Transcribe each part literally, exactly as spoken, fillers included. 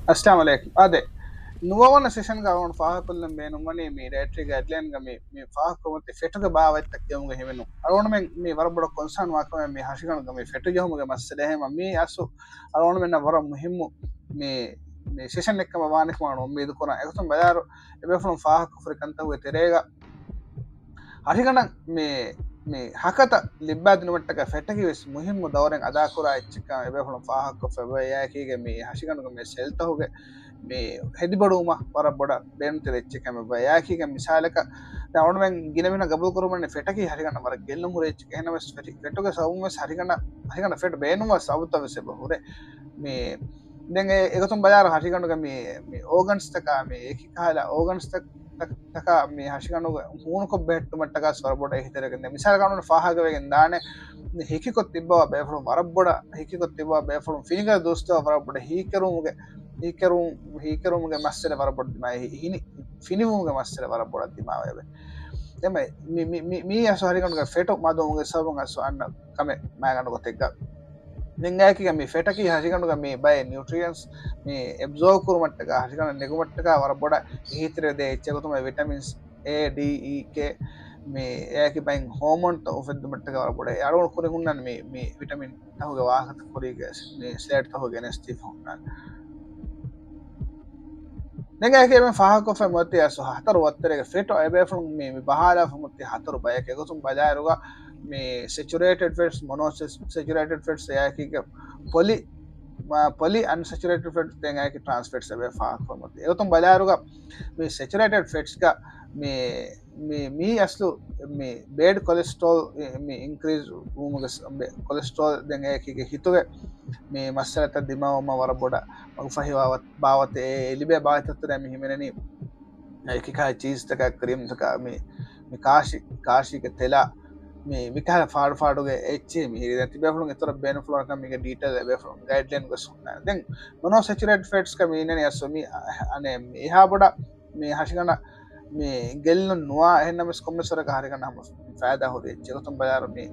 އައްސަލާމު ޢަލައިކުމް. އާދެ، ނުވަވަނަ ސެޝަންގަ އަޅުގަނޑު ފާހަގަކޮށްލަން ބޭނުންވަނީ މި ޑައެޓްރީ ގައިޑްލައިންގަ މި، މި ފާހަގަކުރުމަތި ފެޓުގެ ބާވަތްތައް ކިޔުމުގެ ހިމެނުން. އަޅުގަނޑުމެން މި ވަރަށް ބޮޑަށް ކޮންސާން ވާކަމެއް މި ހަށިގަނޑުގަ މި ފެޓު ޖެހުމުގެ މައްސަލަ. އެހެންވީމަ މީ އަސްލު އަޅުގަނޑުމެންނަށް ވަރަށް މުހިއްމު މި، މި ސެޝަން އެއްކަމަށް ވާނެކަމަށް އުއްމީދު ކުރަން. އެގޮތުން ބަލާއިރު، އެބޭފުޅުން ފާހަގަކުރި ކަންތަކުގެ ތެރޭގަ ހަށިގަނޑަށް މި، މި ހަކަތަ ލިއްބާދިނުމަށްޓަކައި ފެޓަކީ ވެސް މުހިއްމު ދައުރެއް އަދާކުރާ އެއްޗެއްކަން އެބޭފުޅުން ފާހަގަކޮށްފައި އޮތް. އެއާއެކީގަ މި ހަށިގަނޑުގެ މި ސެލްތަކުގެ މި ހެދިބޮޑުވުމަށް ވަރަށް ބޮޑަށް ބޭނުންތެރި އެއްޗެއްކަން އެބަ. އެއާއެކީގަ މިސާލަކަށް ދެން އަޅުގަނޑުމެން ގިނަ މީހުންނަށް ގަބޫލުކުރަމުން ފެޓަކީ ހަށިގަނޑަށް ވަރަށް ގެއްލުން ހުރި އެއްޗެއް. އެހެންނަމަވެސް ފެޓި، ފެޓުގެ ސަބަބުން ވެސް ހަށިގަނޑަށް، ހަށިގަނޑަށް ފެޓު ބޭނުންވާ ސަބަބުތައް ވެސް އެބަ ހުރޭ. މި ދެން އެ، އެގޮތުން ބަލާއިރު ހަށިގަނޑުގެ މި، މި އޯގަންސްތަކާ މި އެކި ކަހަލަ އޯގަންސްތައް ތަކާ މި ހަށިގަނޑުގެ ހޫނުކޮށް ބެހެއްޓުމަށްޓަކާ ވަރަށް ބޮޑަށް އެހީތެރިވެގެންދޭ. މިސާލަކަށް އަޅުގަނޑު ފާހަގަވެގެން ދާނެ، ހިކިކޮށް ތިއްބަވާ ބޭފުޅުން ވަރަށް ބޮޑަށް، ހިކިކޮށް ތިއްބަވާ ބޭފުޅުން ފިނިގަދަ ދުވަސްތައް ވަރަށް ބޮޑަށް ހީކެރުމުގެ، ހީކެރު، ހީކެރުމުގެ މައްސަލަ ވަރަށް ބޮޑަށް ދިމާވޭ. ހި-، ހިނި ފިނިވުމުގެ މައްސަލަ ވަރަށް ބޮޑަށް ދިމާވެވޭ. އެމެ، މި، މި، މި، މީ އަސް ހަށިގަނޑުގެ ފެޓު މަދުވުމުގެ ސަބަބުން އަސް އަންނަ ކަމެއް މާގަނޑު ގޮތެއްގަ. ދެން އެއާއެކީގަ މި ފެޓަކީ ހަށިގަނޑުގަ މި ބައެއް ނިއުޓްރިއެންޓްސް މި އެބްޒޯވް ކުރުމަށްޓަކާ ހަށިގަނޑަށް ނެގުމަށްޓަކާ ވަރަށް ބޮޑަށް އެހީތެރިވެދޭ އެއްޗެއް ގޮތުމަށް ވިޓަމިންސް އޭ، ޑީ، އީ، ކޭ މި އެއާއެކީ ބައިން ހޯމޯންތައް އުފެއްދުމަށްޓަކާ ވަރަށް ބޮޑަށް. އަޅުގަނޑު ކުރިން ހުންނަން މި، މި ވިޓަމިން ތަކުގެ ވާހަކަތައް ކުރީގެ މި ސްލައިޑް ތަކުގަ ގެނެސްދީފަ ހުންނަން. ދެން އެކޭ މި ފާހަގަކޮށްފައި މޮތި އަސް ހަތަރު ވައްތަރޭގެ ފެޓު އެބޭފުޅުން މި، މި ބަހާލާފަ މޮތި ހަތަރު ބަޔަކެއް. އެގޮތުން ބަލާއިރުގަ މި ސެޗުރޭޓެޑް ފެޓްސް، މޮނޯ ސެޗުރޭޓެޑް ފެޓްސް އެއާއެކީގަ ޕޮލި، މަ، ޕޮލި އަންސެޗުރޭޓެޑް ފެޓްސް ދެން އެއާއެކީ ޓްރާންސް ފެޓްސް އެބޭ ފާހަގަކޮށްފައި މޮތި. އެގޮތުން ބަލާއިރުގަ މި ސެޗުރޭޓެޑް ފެޓްސްގަ މި މި، މީ އަސްލު މި ބޭޑް ކޮލެސްޓްރޯލް މި އިންކްރީޒް ވުމުގެ ސ-، ބެ-، ކޮލެސްޓްރޯލް ދެން އެއާއެކީގެ ހިތުގެ މި މައްސަލަތައް ދިމާވުމަށް ވަރަށް ބޮޑަށް މަގުފަހި ވާ-، ބާވަތެއް އެ ލިބޭ ބާވަތަށް ތުރެ މި ހިމެނެނީ. އެކި ކަހަލަ ޗީޒްތަކާ، ކްރީމްތަކާ، މި، މި ކާށި، ކާށީގެ ތެލާ، މި، މި ކަހަލަ ފާޑު ފާޑުގެ އެއްޗިހި މި ހިރި. ދެން ތިބޭފުޅުން އިތުރަށް ބޭނުންފުޅުވާކަން މީގެ ޑީޓެއިލް އެބޭފުޅުން ގައިޑްލައިން ގޮސް ހުންނާނެ. ދެން މޮނޯ ސެޗުރޭޓް ފެޓްސް ކަ މި އިންނަނީ އަސްލު މި، އަ، އަނެއް މި އެހާ ބޮޑަށް މި ހަށިގަނޑަށް މި ގެއްލުން ނުވާ، އެހެންނަމަވެސް ކޮންމެސް ވަރަކަށް ހަށިގަނޑަށް ހަމަ ފައިދާ ހުރި އެއްޗެއް. އެގޮތުން ބަލާއިރު މި،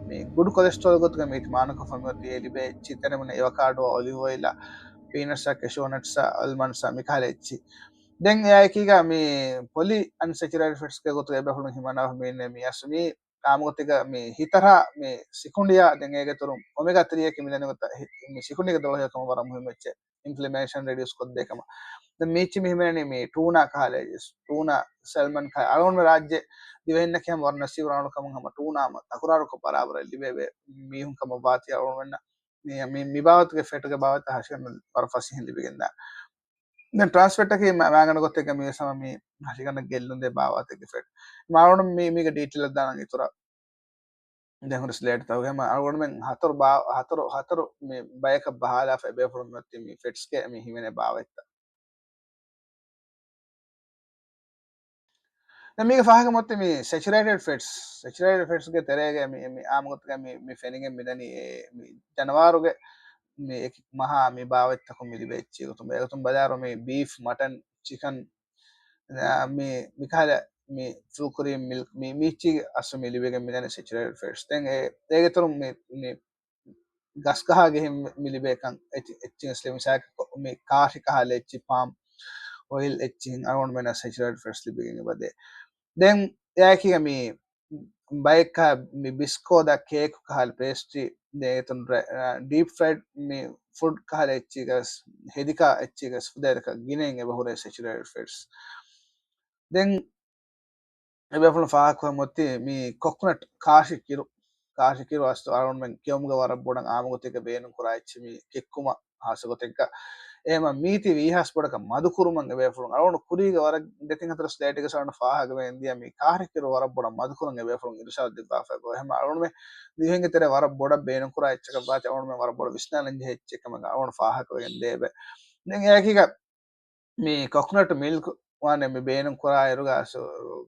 މި ގުޑް ކޮލެސްޓްރޯލް ގޮތުގަ މި މާނަކޮށްފަ މިއޮތީ އެ ލިބޭ އެއްޗިހި ތެރެ މިނަ އެވަކާޑޯ، އޮލިވް އޮއިލް، ޕީނަޓްސް، ކެޝޫ ނަޓްސް، އަލްމަންޑްސް މި ކަހަލަ އެއްޗިހި. ދެން އެއާއެކީގަ މި ޕޮލި އަންސެޗުރޭޓް ފެޓްސްގެ ގޮތުގަ އެބޭފުޅުން ހިމަނާފަ މި އިންނަ މި އަސްލު މި އާއްމު ގޮތެއްގަ މި ހިތަރާ މި ސިކުނޑިއާ ދެން އޭގެ އިތުރުން އޮމެގާ ތްރީ އަކީ މި ދެން ގޮތަށް ހި-، މި ސިކުނޑީގެ ދޮޅު ހެޔޮކަމަށް ވަރަށް މުހިއްމު އެއްޗެއް. އިންފްލަމޭޝަން ރެޑިއުސް ކޮށްދޭ ކަމަށް. ދެން މީ އެއްޗިހި މި ހިމެނެނީ މި ޓޫނާ ކަހަލަ އެއްޗިހި، ޓޫނާ، ސެލްމަން ކަހަލަ. އަޅުގަނޑުމެ ރާއްޖެ ދިވެހިންނަކީ ހަމަ ވަރަށް ނަސީބު ރަނގަޅު ކަމުން ހަމަ ޓޫނާ ހަމަ ތަކުރާރުކޮށް ބަރާބަރަށް ލިބޭ މީހުން ކަމަށް ވާތީ އަޅުގަނޑުމެންނަށް މި، މި، މި ބާވަތުގެ ފެޓުގެ ބާވަތަށް ހަށިގަނޑު ވަރަށް ފަސޭހައިން ލިބިގެންދާނެ. ދެން ޓްރާންސް ފެޓް އަކީ މަ-، މާގަނޑު ގޮތެއްގަ މިވެސް ހަމަ މި ހަށިގަނޑަށް ގެއްލުންދޭ ބާވަތެއްގެ ފެޓް. މާ އަޅުގަނޑު މި، މީގެ ޑީޓެއިލް ދާނަން އިތުރަށް. ދެން ހުރި ސްލައިޑް ތަކުގެ ހަމަ އަޅުގަނޑުމެން ހަތަރު ބާ-، ހަތަރު، ހަތަރު މި ބަޔަކަށް ބަހާލާފަ އެބޭފުޅުން މިއޮތީ މި ފެޓްސްގެ މި ހިމެނޭ ބާވަތްތައް. ދެން މީގެ ފާހަގަ މޮތި މި ސެޗުރޭޓެޑް ފެޓްސް، ސެޗުރޭޓެޑް ފެޓްސްގެ ތެރޭގެ މި، މި އާއްމު ގޮތުގަ މި، މި ފެނިގެން މިދަނީ އެ މި ޖަނަވާރުގެ މި އެކި މަހާ މި ބާވަތްތަކުން މި ލިބޭ އެއްޗިހި ގޮތުން. އެގޮތުން ބަލާއިރު މި ބީފް، މަޓަން، ޗިކަން، އާ، މި، މިކަހަލަ މި ފުލް ކްރީމް މިލްކް މި، މިއްޗި އަސްލު މި ލިބިގެން މިދަނީ ސެޗުރޭޓެޑް ފެޓްސް. ދެން އެ، އޭގެ އިތުރުން މި، މި ގަސްގަހާގެހިން މި، މި ލިބޭކަން އެއްޗި، އެއްޗިހި އަސްލު މިސާލަކަށް މި ކާށި ކަހަލަ އެއްޗި ޕާމް އޮއިލް އެއްޗިހިން އަޅުގަނޑުމެންނަށް ސެޗުރޭޓެޑް ފެޓްސް ލިބިގެން އެބަދޭ. ދެން އެއާއެކީގަ މި ބައެއްކާ މި ބިސްކޯދާ ކޭކު ކަހަލަ ޕޭސްޓްރީ، ދެން އެތުން ރެ-، އާ، ޑީޕް ފްރައިޑް މި ފުޑް ކަހަލަ އެއްޗީގަސް، ހެދިކާ އެއްޗީގަސް ފުދޭތަކަށް ގިނައިން އެބަ ހުރޭ ސެޗުރޭޓެޑް ފެޓްސް. ދެން އެބޭފުޅުން ފާހަގަކުރަން މޮތި މި ކޮކްނަޓް ކާށި ކިރު، ކާށި ކިރު އަސްތު އަޅުގަނޑުމެން ކެއުމުގަ ވަރަށް ބޮޑަށް އާއްމު ގޮތެއްގަ ބޭނުން ކުރާ އެއްޗެއް މި ކެއްކުމަށް ހާއްސަ ގޮތެއްގަ. އެހެންވީމަ މީތި ވީހާސް ބޮޑަކަށް މަދުކުރުމަށް އެބޭފުޅުން އަޅުގަނޑު ކުރީގަ ވަރަށް ދެތިން ހަތަރު ސްލައިޑެއްގަ ސާނަ ފާހަގަވެގެން ދިޔަ މި ކާށި ކިރު ވަރަށް ބޮޑަށް މަދުކުރަން އެބޭފުޅުން އިރުޝާދު ދެއްވާފައި ގޮ. އެހެންވީމަ އަޅުގަނޑުމެން ދިވެހިންގެ ތެރޭ ވަރަށް ބޮޑަށް ބޭނުން ކުރާ އެއްޗަކަށް ވާތީ އަޅުގަނޑުމެން ވަރަށް ބޮޑަށް ވިސްނާލަން ޖެހޭ އެއްޗެއް ކަމަށް އަޅުގަނޑު ފާހަގަވެގެން ދޭ އެބަ. ދެން އެއާއެކީގަ މި ކޮކްނަޓް މިލްކް ވާނެ މި ބޭނުން ކުރާއިރުގަ ސޯ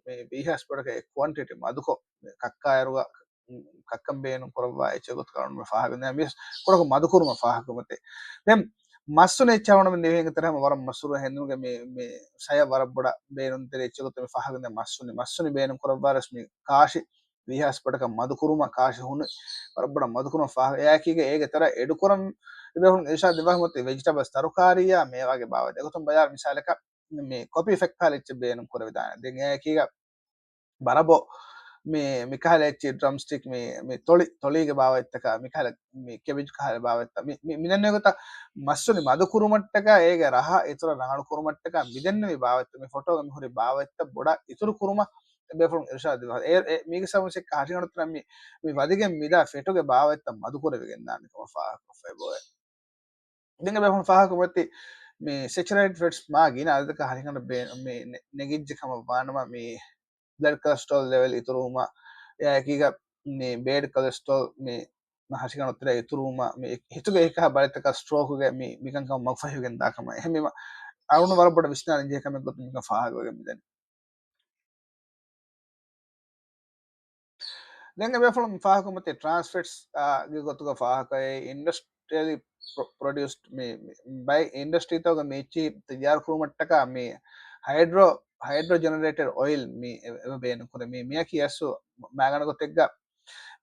މި ވީހާސް ބޮޑަކަށް އެ ކުއަންޓިޓީ މަދުކޮށް މި ކައްކާއިރުގަ ކައްކަން ބޭނުން ކުރައްވާ އެއްޗެއް ގޮތަކަށް އަޅުގަނޑު މި ފާހަގަ ދެން މި ކުޑަކޮށް މަދުކުރުމަށް ފާހަގަ މަތި. ދެން މައްސުނި އެއްޗެއް އަޅުގަނޑު މި ދިވެހިންގެ ތެރޭ ހަމަ ވަރަށް މަޝްހޫރު ހެނދުނުގެ މި، މި ސަޔަށް ވަރަށް ބޮޑަށް ބޭނުންތެރި އެއްޗެއް ގޮތަށް މި ފާހަގަ ދެން މައްސުނި، މައްސުނި ބޭނުން ކުރައްވާރަސް މި ކާށި ވީހާސް ބޮޑަކަށް މަދުކުރުމަށް ކާށި ހުން ވަރަށް ބޮޑަށް މަދުކުރުމަށް ފާހަގަ. އެއާއެކީގަ އޭގެ ތެރޭ އެޑުކުރަން، އެބޭފުޅުން އިރުޝާދު ދެއްވާ ހުރި ވެޖިޓަބަލްސް، ތަރުކާރީއާ މޭވާގެ ބާވަތް. އެގޮތުން ބަލާ މިސާލަކަށް މި ކޮފީ ފެކްޓް ކަހަލަ އެއްޗެއް ބޭނުން ކުރެވިދާނެ. ދެން އެއާއެކީގަ ވަރަށް ބޮ މި، މި ކަހަލަ އެއްޗި ޑްރަމްސްޓިކް މި، މި ތޮޅި، ތޮޅީގެ ބާވަތްތަކާ، މި ކަހަލަ މި ކެބިޖް ކަހަލަ ބާވަތްތައް މި، މި، މިދެންނެވި ގޮތަށް މައްސުނި މަދު ކުރުމަށްޓަކާ އޭގެ ރަހަ އިތުރަށް ރަނގަޅު ކުރުމަށްޓަކާ މިދެންނެވި ބާވަތްތައް، މި ފޮޓޯގަ މި ހުރި ބާވަތްތައް ބޮޑަށް އިތުރު ކުރުމަށް އެބޭފުޅުން އިރުޝާދު ދެއްވާ. އެ، އެ، މީގެ ސަބަބުން އެއްކަ ހަށިގަނޑު ތަނަށް މި، މި ވަދެގެން މިދާ ފެޓުގެ ބާވަތްތައް މަދު ކުރެވިގެން ދާނެ ކަމަށް ފާހަގަކޮށްފައި ބޯއެ. ދެން އެބޭފުޅުން ފާހަގަކޮށްފައި މި ސެޗުރޭޓް ފެޓްސް މާ ގިނަ އަދަދަކަށް ހަށިގަނޑަށް ބޭ-، މި ނެ-، ނެގިއްޖެ ކަމަށް ވާނަމަ، މި ބްލަޑް ކޮލެސްޓްރޯލް ލެވެލް އިތުރުވުމަށް، އެއާއެކީގަ މި ބޭޑް ކޮލެސްޓްރޯލް މި ހަށިގަނޑު ތެރޭ އިތުރުވުމަށް، މި ހިތުގެ އެކި ބަލިތަކަށް ސްޓްރޯކްގެ މި، މިކަންކަމަށް މަގުފަހިވެގެން ދާ ކަމަށް. އެހެންވީމަ، އަޅުގަނޑު ވަރަށް ބޮޑަށް ވިސްނާލަން ޖެހޭ ކަމެއް ގޮތުން މިކަން ފާހަގަވެގެން މިދަނީ. ދެން އެބޭފުޅުން ފާހަގަކޮށްފައި ޓްރާންސް ފެޓްސް، އާ، ގެ ގޮތުގަ ފާހަގަކޮށް އިންޑަސްޓްރިއަލީ ޕްރޮ-، ޕްރޮޑިއުސްޑް މި، މި ބައެއް އިންޑަސްޓްރީތަކުގަ މި އެއްޗިހި ތައްޔާރު ކުރުމަށްޓަކާ މި ހައިޑްރޯ، ހައިޑްރޯ ޖެނެރޭޓެޑް އޮއިލް މި އެ-، އެބަ ބޭނުން ކުރޭ. މި މިއަކީ އަސްލު މާގަނޑު ގޮތެއްގަ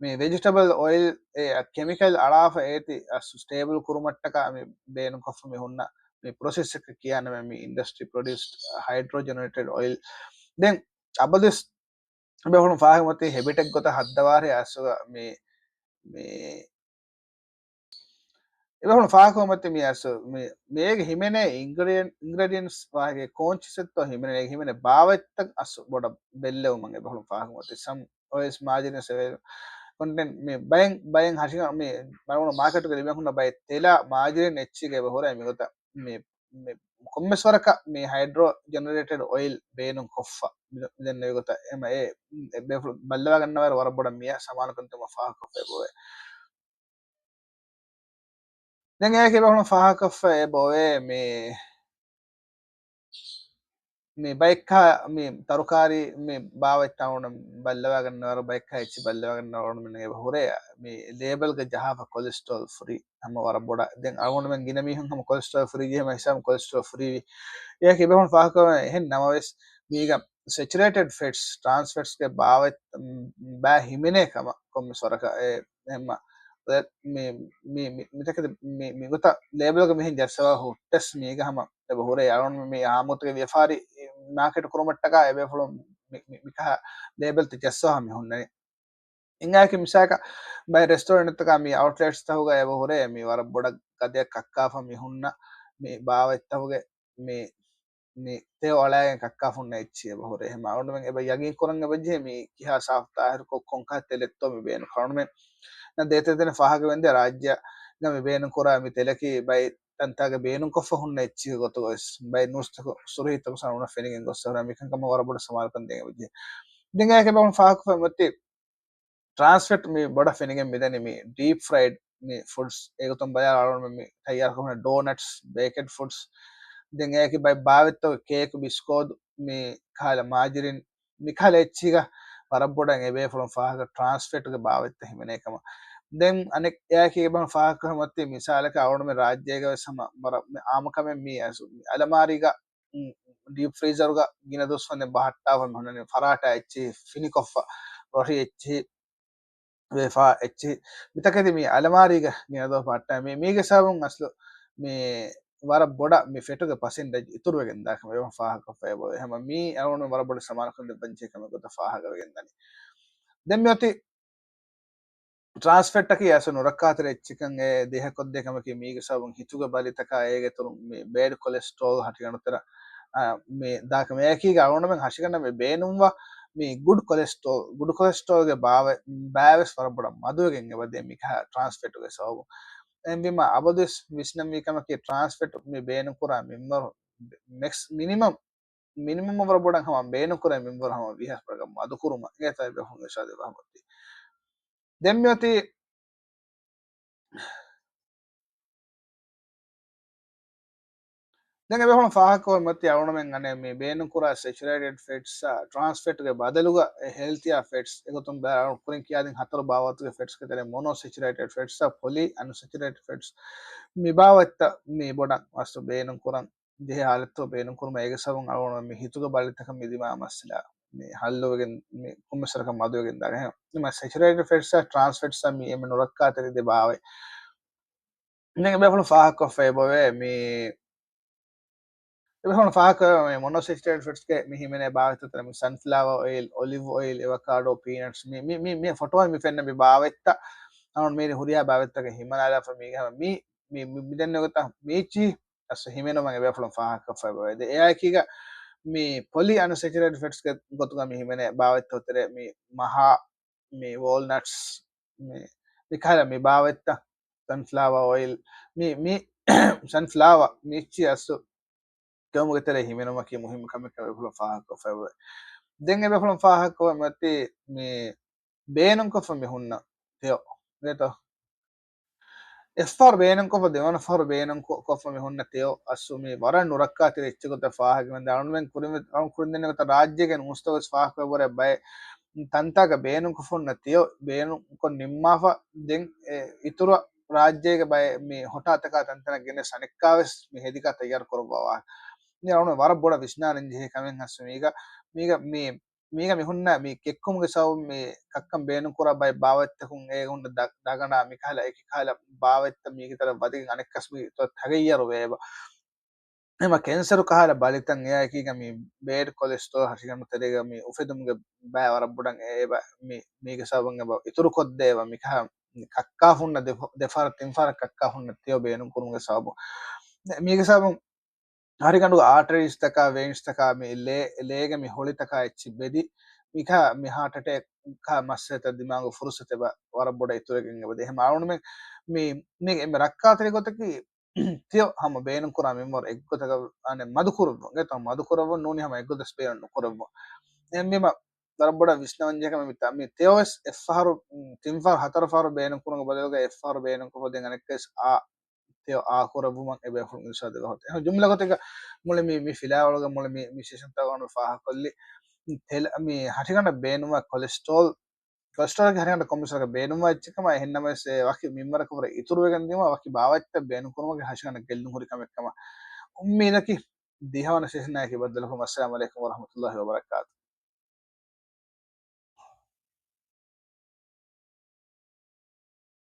މި ވެޖިޓަބަލް އޮއިލް އެ ކެމިކަލް އަޅާފަ އޭތި އަސް ސްޓޭބަލް ކުރުމަށްޓަކާ މި ބޭނުންކޮށްފަ މި ހުންނަ މި ޕްރޮސެސް އެއް ކިޔާނަމޭ މި އިންޑަސްޓްރީ ޕްރޮޑިއުސްޑް ހައިޑްރޯ ޖެނެރޭޓެޑް އޮއިލް. ދެން އަބަދުވެސް އެބޭފުޅުން ފާހަގަކޮށްފައި ހެބިޓެއް ގޮތަށް ހައްދަވާހެ އަސް މި، މި އެބޭފުޅުން ފާހަގަކޮށްފައި މި އަސް މި، މޭގެ ހިމެނޭ އިންގްރެޑިއެންޓްސް ވާހެގެ ކޯންޗިސް އެއްތޯ ހިމެނޭ، ހިމެނޭ ބާވަތްތައް އަސް ބޮޑަށް ބެއްލެވުމަށް އެބޭފުޅުން ފާހަގަކޮށްފައި ސަމް އޮއިސް މާޖިން ސެވެ ކޮންޓެންޓް މި ބައެއް، ބައެއް ހަށިގަ-، މި މަރުގުނު މާކެޓުގަ ލިބެން ހުންނަ ބައެއް ތެލާ މާޖިން އެއްޗިގެ އެބަ ހުރޭ މިގޮތަށް މި، މި ކޮންމެސް ވަރަކަށް މި ހައިޑްރޯ ޖެނެރޭޓެޑް އޮއިލް ބޭނުން ކޮށްފަ މި-، މިދެންނެވި ގޮތަށް އެމަ އެ، އެ ބޭފުޅު ބައްލަވާގަންނަވާއިރު ވަރަށް ބޮޑަށް މިއާ ސަމާލުކަން ދިނުމަށް ފާހަގަކޮށްފައި ބޯވޭ. ދެން އޭގެ ބޭފުޅުން ފާހަގަކޮށްފައި ބޯވޭ މި، މި ބައެއްކާ މި ތަރުކާރީ މި ބާވަތްތައް އަޅުގަނޑު ބައްލަވާގަންނަވާއިރު ބައެއްކާ އެއްޗި ބައްލަވާގަންނަވާ އަޅުގަނޑުމެން އެބަ ހުރޭ މި ލޭބަލްގަ ޖަހާފަ ކޮލެސްޓްރޯލް ފްރީ ހަމަ ވަރަށް ބޮޑަށް. ދެން އަޅުގަނޑުމެން ގިނަ މީހުން ހަމަ ކޮލެސްޓްރޯލް ފްރީ ޖެހޭ ހަމަ ހިސާބުން ކޮލެސްޓްރޯލް ފްރީ ވި. އެއަކީ އެބޭފުޅުން ފާހަގަކޮށްފައި އެހެން ނަމަވެސް މީގަ ސެޗުރޭޓެޑް ފެޓްސް، ޓްރާންސް ފެޓްސްގެ ބާވަތް، ބައި ހިމެނޭ ކަމަށް ކޮންމެސް ވަރަކަށް އެ، އެހެންމަ މި، މި، މި، މިތަކެތި މި، މިގޮތަށް ލޭބަލްގަ މިހެން ޖައްސަވާ ހުއްޓަސް މީގަ ހަމަ އެބަ ހުރޭ. އަޅުގަނޑު މި އާއްމުތަކެއް ވިޔަފާރި މާކެޓް ކުރުމަށްޓަކާ އެބޭފުޅުން މި، މި، މިކަހަ ލޭބަލްތައް ޖައްސަވާ މި ހުންނަނީ. އިނގާއެކި މިސާލަކަށް ބައެއް ރެސްޓޯރެންޓްތަކާ މި އައުޓްލެޓްސްތަކުގަ އެބަ ހުރޭ މި ވަރަށް ބޮޑަށް ގަދައަށް ކައްކާފަ މި ހުންނަ މި ބާވަތްތަކުގެ މި، މި ތެޔޮ އަޅާގެން ކައްކާފަ ހުންނަ އެއްޗިހި އެބަ ހުރޭ. އެހެންމަ އަޅުގަނޑުމެން އެބަ ޔަގީން ކުރަން އެބަޖެހޭ މި ކިހާ ސާފު ތާހިރުކޮށް ކޮންކަހަ ތެލެއްތޯ މި ބޭނުން. އަޅުގަނޑުމެން ދޭތެރެ ދެނެ ފާހަގަވެންދޭ ރާއްޖެއަށް މި ބޭނުން ކުރާ މި ތެލަކީ ބައި ތަންތާގަ ބޭނުންކޮށްފަ ހުންނަ އެއްޗިހި ގޮތުގަ ވެސް ބައި ނޫސްތަކު ސުރުހީތަކު ސަރުނަ ފެނިގެން ގޮއްސަ ހުރާ މިކަންކަމަށް ވަރަށް ބޮޑަށް ސަމާލުކަން ދޭން އެބަޖެހޭ. ދެން އޭގެ ބަހުން ފާހަގަކޮށްފަ މަތި ޓްރާންސް ފެޓް މި ބޮޑަށް ފެނިގެން މިދަނީ މި ޑީޕް ފްރައިޑް މި ފުޑްސް. އޭގޮތުން ބަލާ އަޅުގަނޑު މި ތައްޔާރުކުރުން ޑޯނަޓްސް، ބޭކެޑް ފުޑްސް. ދެން އޭގެ ބައި ބާވަތްތައް ކޭކް، ބިސްކޯދު، މި ކަހަލަ މާޖިރިން، މި ކަހަލަ އެއްޗިހިގަ ވަރަށް ބޮޑަށް އެބޭފުޅުން ފާހަގަ ޓްރާންސް ފެޓްގެ ބާވަތްތައް ހިމެނޭ ކަމަށް. ދެން އަނެއް އެއާއެކީ އެބަހުން ފާހަގަކޮށްފަ މަތި މިސާލަކަށް އަޅުގަނޑުމެން ރާއްޖޭގަ ވެސް ހަމަ ވަރަށް މި އާއްމުކަމެއް މީ އަސް މި އަލަމާރީގަ ޑީޕް ފްރީޒަރުގަ ގިނަ ދުވަސް ވަންދެން ބަހައްޓާފަ މި ހުންނަނީ ފަރާޓާ އެއްޗިހި ފިނިކޮށްފަ، ރޮށި އެއްޗިހި، ވެފާ އެއްޗިހި. މިތަކެތި މި އަލަމާރީގަ ގިނަ ދުވަސް ބަހައްޓާ މި، މީގެ ސަބަބުން އަސްލު މި ވަރަށް ބޮޑަށް މި ފެޓުގެ ޕަސެންޓޭޖް އިތުރުވެގެން ދާ ކަމަށް އެބަ ފާހަގަކޮށްފައި އެބައޮތް. ހަމަ މީ އަޅުގަނޑު ވަރަށް ބޮޑަށް ސަމާލުކަން ދެއްވަންޖެހޭ ކަމެއް ގޮތަށް ފާހަގަވެގެން ދަނީ. ދެން މިއޮތީ ޓްރާންސް ފެޓް އަކީ އަސްލު ނުރައްކާތެރި އެއްޗެކަން އެ ދިހަ ކޮށްދޭ ކަމަކީ މީގެ ސަބަބުން ހިތުގެ ބަލިތަކާ އޭގެ އިތުރުން މި ބޭޑް ކޮލެސްޓްރޯލް ހަށިގަނޑު ތެރެ، އާ، މި ދާ ކަމެއް. އެއާއެކީގަ އަޅުގަނޑުމެން ހަށިގަނޑަށް މި ބޭނުންވާ މި ގުޑް ކޮލެސްޓްރޯލް، ގުޑް ކޮލެސްޓްރޯލްގެ ބާވެ-، ބާވެސް ވަރަށް ބޮޑަށް މަދުވެގެން އެބަދޭ މިކަހަ ޓްރާންސް ފެޓުގެ ސަބަބުން. އެހެންވީމަ އަބަދުވެސް ވިސްނަންވީ ކަމަކީ ޓްރާންސް ފެޓް މި ބޭނުންކުރާ މިންވަރު މެކްސް މިނިމަމް، މިނިމަމް ވަރަށް ބޮޑަށް ހަމަ ބޭނުންކުރާ މިންވަރު ހަމަ ވީހާވެސް ބަރަކަށް މަދުކުރުމަށް އެނގޭތާ އެބަހުން އިރުޝާދު އެބަހުން އޮތީ. ދެން މިއޮތީ، ދެން އެބަހުން ފާހަގަކޮށް މަތި އަޅުގަނޑުމެން އަނެއް މި ބޭނުންކުރާ ސެޗުރޭޓެޑް ފެޓްސް އާ، ޓްރާންސް ފެޓްގެ ބަދަލުގަ އެ ހެލްތިއާ ފެޓްސް އެގޮތުން ބަ-، ކުރިން ކިޔާދިން ހަތަރު ބާވަތުގެ ފެޓްސްގެ ތެރޭ މޮނޯ ސެޗުރޭޓެޑް ފެޓްސް އާ، ޕޮލީ އަންސެޗުރޭޓެޑް ފެޓްސް މި ބާވަތްތައް މި ބޮޑަށް އަސްލު ބޭނުންކުރަން ޖެހޭ ހާލަތު ބޭނުންކުރުމަށް އޭގެ ސަބަބުން އަޅުގަނޑު މި ހިތުގެ ބަލިތަކަށް މި ދިމާ މައްސަލަ މި ހައްލުވެގެން މި ކޮންމެސް ވަރަކަށް މަދުވެގެން ދާނެ. އެހެން ސެޗުރޭޓެޑް ފެޓްސް އާ ޓްރާންސް ފެޓްސް އާ މި އެންމެ ނުރައްކާތެރި ދެ ބާވަތް. ދެން އެބޭފުޅުން ފާހަގަކޮށްފައި އެބަވޭ މި އެބޭފުޅުން ފާހަގަކޮށް މި މޮނޯސެޗުރޭޓް ފެޓްސްގެ މި ހިމެނޭ ބާވަތްތައް މި ސަންފްލާވާ އޮއިލް، އޮލިވް އޮއިލް، އެވަކާޑޯ، ޕީނަޓްސް މި މި މި މި ފޮޓޯ މި ފެންނަ މި ބާވަތްތައް އަނުން މީރި ހުރިހާ ބާވަތްތަކަށް ހިމަނާލާފަ މީގެ ހަމަ މި މި މި މި ދެން ނުގަތަ މީޗީ އަސް ހިމެނުމަށް އެބޭފުޅުން ފާހަގަކޮށްފައި އެބަވޭ. ދެ އެއާއެކީގަ މި ޕޮލި އަންސެޗުރޭޓް ފެޓްސްގެ ގޮތުގަ މި ހިމެނޭ ބާވަތްތައް ތެރޭ މި މަހާ، މި ވޯލްނަޓްސް، މި މި ކަހަލަ މި ބާވަތްތައް، ސަންފްލާވާ އޮއިލް، މި މި ސަންފްލާވާ މިއްޗި އަސް ކެއުމުގެ ތެރޭ ހިމެނުމަކީ މުހިއްމު ކަމެއް އެބޭފުޅުން ފާހަގަކޮށްފައި އެބަވޭ. ދެން އެބޭފުޅުން ފާހަގަކޮށް މިއޮތީ މި ބޭނުންކޮށްފަ މި ހުންނަ ތެޔޮ ގޭތޯ؟ އެއްފަހަރު ބޭނުންކޮށްފަ ދެވަނަ ފަހަރު ބޭނުން ކޮ-، ކޮށްފަ މި ހުންނަ ތެޔޮ އަސް މި ވަރަށް ނުރައްކާތެރި އެއްޗެއް ގޮތަށް ފާހަގަވެންދާ އަޅުމެން ކުރިން ކުރިން ދެން ނުގަތަ ރާއްޖޭގެ ނޫސްތަކު ވެސް ފާހަގަކޮށް ވަރަށް ބައެއް ތަންތާގަ ބޭނުންކޮށްފަ ހުންނަ ތެޔޮ ބޭނުންކޮށް ނިންމާފަ ދެން އެ އިތުރަށް ރާއްޖޭގެ ބައެއް މި ހޮޓާތަކާ ތަންތަނަށް ގެނެސް އަނެއްކާވެސް މި ހެދިކާ ތައްޔާރު ކުރައްވާ ވާހަކަ. މި އަޅުން ވަރަށް ބޮޑަށް ވިސްނާނެން ޖެހޭ ކަމެއް ހަސް މީގަ، މީގަ މި، މީގަ މި ހުންނަ މި ކެއްކުމުގެ ސަބަބުން މި ކައްކަން ބޭނުން ކުރާ ބައެއް ބާވަތްތަކުން އޭގަ ހުންނަ ދަ-، ދަގަނޑާ މިކަހަލަ އެކި ކަހަލަ ބާވަތްތައް މީގެ ތަރަށް ވަދެގެން އަނެއްކަސް މި ތައްޔާރު ވޭބަ. އެމަ ކެންސަރު ކަހަލަ ބަލިތައް އެއާއެކީގަ މި ބޭޑް ކޮލެސްޓްރޯލް ހަށިގަނޑު ތެރޭގަ މި އުފެދުމުގެ ބައި ވަރަށް ބޮޑަށް އެބަ މި، މީގެ ސަބަބުން އެބަ އިތުރު ކޮށްދޭ އެބަ މިކަހަ ކައްކާ ހުންނަ ދެ، ދެފަހަރަށް ތިން ފަހަރަށް ކައްކާ ހުންނަ ތެޔޮ ބޭނުން ކުރުމުގެ ސަބަބުން. މީގެ ސަބަބުން ހަށިގަނޑުގެ އާޓަރީސްތަކާ، ވެއިންސްތަކާ، މި ލޭ، ލޭގެ މި ހޮޅިތަކާ އެއްޗި ބެދި، މިކަހަ މި ހާޓް އެޓޭކާ މައްސަލަތައް ދިމާގު ފުރުސަތު އެބަ ވަރަށް ބޮޑަށް އިތުރުވެގެން އެބަދޭ. އެހެން އަޅުގަނޑުމެން މި، މީ އެންމެ ރައްކާތެރި ގޮތަކީ ތެޔޮ ހަމަ ބޭނުން ކުރާ މިންވަރު އެއްގޮތަކަށް އަނެއް މަދުކުރައްވަ، ގެތަ މަދުކުރައްވަ ނޫނީ ހަމަ އެއްގޮތަސް ބޭނުން ނުކުރައްވަ. އެހެންވީމަ ވަރަށް ބޮޑަށް ވިސްނަވަން ޖެހޭ ކަމެއް މި ތަ-، މި ތެޔޮވެސް އެއްފަހަރު، ތިންފަހަރު ހަތަރު ފަހަރު ބޭނުން ކުރުމުގެ ބަދަލުގަ އެއްފަހަރު ބޭނުން ކޮށްފަ ދެން އަނެއްކާވެސް އާ ތެޔޮ އާ ކުރައްވުމަށް އެބޭފުޅުން އިރުޝާދު ދެއްވާ ހުރި. އެހެން ޖުމްލަ ގޮތެއްގަ މުޅި މި، މި ފިލާވަޅުގަ މުޅި މި، މި ސެޝަންތަކުގަ ފާހަގަކޮށްލި ތެލަ-، މި ހަށިގަނޑަށް ބޭނުންވާ ކޮލެސްޓްރޯލް، ކޮލެސްޓްރޯލްގެ ހަށިގަނޑަށް ކޮންމެސް ވަރަކަށް ބޭނުންވާ އެއްޗެއް ކަމަށް، އެހެންނަމަވެސް އެ ވަކި މިންވަރަކަށް ވުރެ އިތުރުވެގެން ދިޔުމަށް ވަކި ބާވަތްތައް ބޭނުން ކުރުމުގެ ހަށިގަނޑަށް ގެއްލުން ހުރި ކަމެއް ކަމަށް. އުއްމީދަކީ ދިހަވަނަ ސެޝަނާއެކީ ބައްދަލުކުރުމަށް. އައްސަލާމު ޢަލައިކުމް ވަރަޙްމަތުﷲި ވަބަރަކާތު.